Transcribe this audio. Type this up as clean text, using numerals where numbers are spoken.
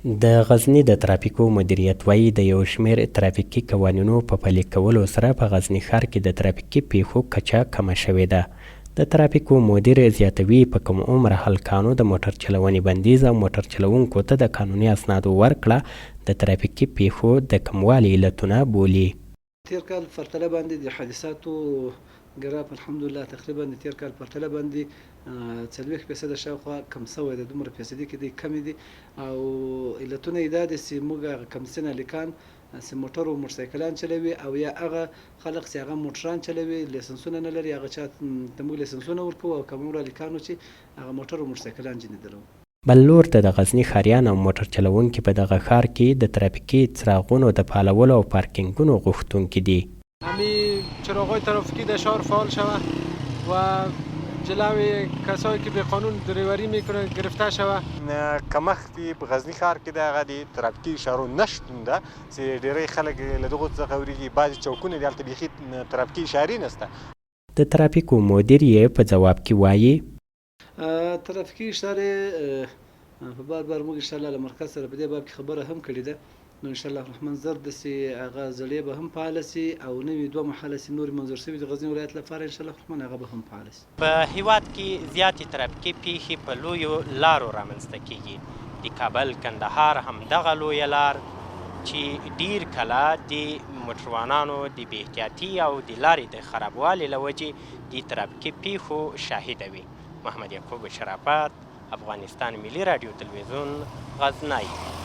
د غزني د ترافیکو مدیریت وايي، د یو شمېر ترافیکي قوانینو په پلي کولو سره په غزني ښار کې د ترافیکي پېښو کچه کمه شوې ده. د ترافیکو مدیر زیاتوي، په کم عمره هلکانو د موټر چلونې بندیز او موټر چلوونکو ته د قانوني اسنادو ورکړه د ترافیکي پېښو د کموالي علتونه بولي. تېر کال پرتله باندې د حادثاتو ګراف الحمدالله تقریبا د تېر کال پرتله باندې 40 فیصده شاوخوا کم شوی دی، دومره فیصدي کې دی کمې دي او علتونه یې دا دي چې موږ هغه کم سن هلکان چې موټر او موټرسایکلان چلوي او یا هغه خلک چې هغه موټران چلوي لیسنسونه نه لري هغه چا ته موږ لیسنسونه ورکوو او کم عمره هلکانو چې هغه موټر او موټرسایکلان ځینې دروو. بل لور ته د غزني ښاریان او موټر چلوونکي په دغه ښار کې د ترافیکي څراغونو د فعالولو او پارکینګونو غوښتونکي دي. همی چراغهای ترافیکی در شهر فعال شوه و جلوی کسایی که بی قانون دریوری میکنه گرفته شوه. کمښت یې په غزني ښار کې ده هغه د ترافیکي اشارو نه شتون ده چې ډیری خلک له دغو څخه وریږي، بعضې چوکونه دي هلته بیخي ترافیکي اشارې نشته. د ترافیکو مدیر یې په ځواب کې وايي. ترافیکي اشارې په بار بار موږ ان شاءالله له مرکز سره په دې باب کې خبره هم کړې ده نو ان شاءالله الرحمن زر ده چې هغه زړې به هم فعاله شي او نوې دوه محله چې نورې منظور شوې دي غزني ولایت لپاره ان شاءالله الرحمن هغه به هم فعاله شي. په هېواد کې زیاتې ترافیکي پېښې په لویو لارو رامنځته کېږي. د کابل کندهار همدغه لویه لار چې ډېر کله د موټروانانو د بې احتیاطي او د لارې د خرابوالي له وجې د ترافیکي پېښو شاهده وي. محمد یعقوب شرافت، افغانستان ملي راډیو تلویزیون، غزنی.